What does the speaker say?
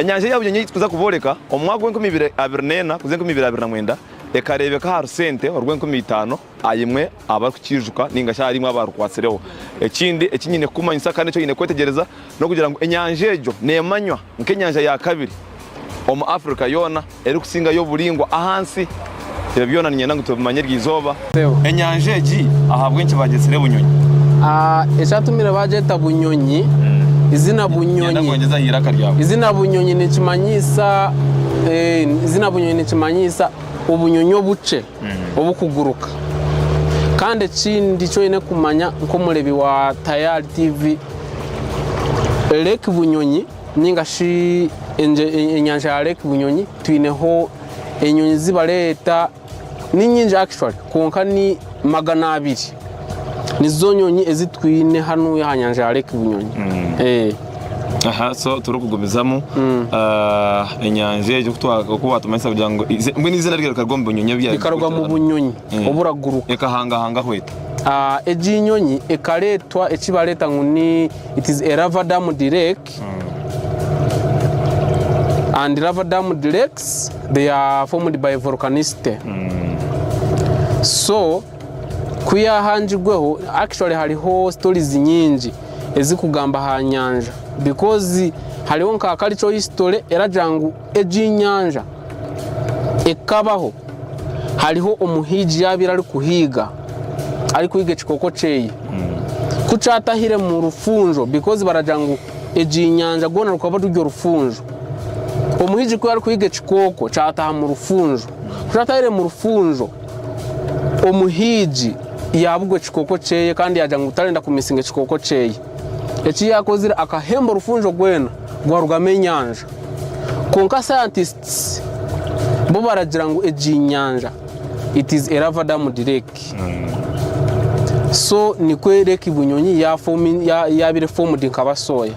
Enyanja eya Bunyonyi ei turikuza kubooreka omu mwaka gw'enkumi ibiri abiri n'ena kuza enkumi ibiri abiri na mwenda ekareebeka aha rusente orw'enkumi itaano ah'imwe abarikukiijuka nainga shi ahari imwe abaarukwatsireho. Ekindi eki nyine kukumanyisa kandi eki oine kwetegyereza n'okugira ngu enyanja egyo neemanywa nk'enyanja ya kabiri omu Africa yoona erikusingayo oburaingwa ahansi. Ebyo byona niinyenda ngu tubimanye eryo izooba. Enyanja egi ahabw'enki baagyetsire Bunyonyi? Ekyatumire baagyeta Bunyonyi, izina Niinyenda Bunyonyi, ngu ongyezeho aha iraka ryawe. izina Bunyonyi nikimanyiisa, izina Bunyonyi nikimanyiisa obunyonyi obukye obukuguruka. Kandi ekindi eki oine kumanya nk'omureebi wa Tayari TV, Lake Bunyonyi ninga shi enyanja ya Lake Bunyonyi twineho enyonyi zi bareeta ni nyingi actually kwonka ni 200 nizo nyonyi ezi twine hanuya aha nyanja ya Lake Bunyonyi. Aha so turikugumizamu enyanja egyo oku watumanyisa kugira ngu mbwenu eizina ryayo rikaruga omu bunyonyi obu Rikaruga omu bunyonyi oburaguruka. Ekahangahanga eta? Egi nyonyi ekareetwa eki bareeta ngu ni it is a lava dammed lake and lava dammed lakes they are formed by volcanicity. So ku yaahangirweho actually hariho stories nyingi ezikugamba aha nyanja because hariho nka cultural history eragira ngu egi nyanja ekabaho hariho omuhiigi yaabaire arikuhiiga arikuhiiga ekikooko kyeye ku kyatahire mu rufunjo because baragira ngu egi nyanja rwona rukaba ruri orufunjo omuhiigi ku arikuhiiga ekikooko kyataha mu rufunjo ku kyatahire mu rufunjo Omuhiigi yaabugwa ekikooko kyeye kandi yaagira ngu tarenda kumisinga ekikooko kyeye. Eki yaakozire akahemba orufunjo rwena rwarugamu enyanja. Kwonka scientists bo baragira ngu egi nyanja it is a lava dammed lake. So nikwo Lake Bunyonyi yaabaire formed nka Basooya.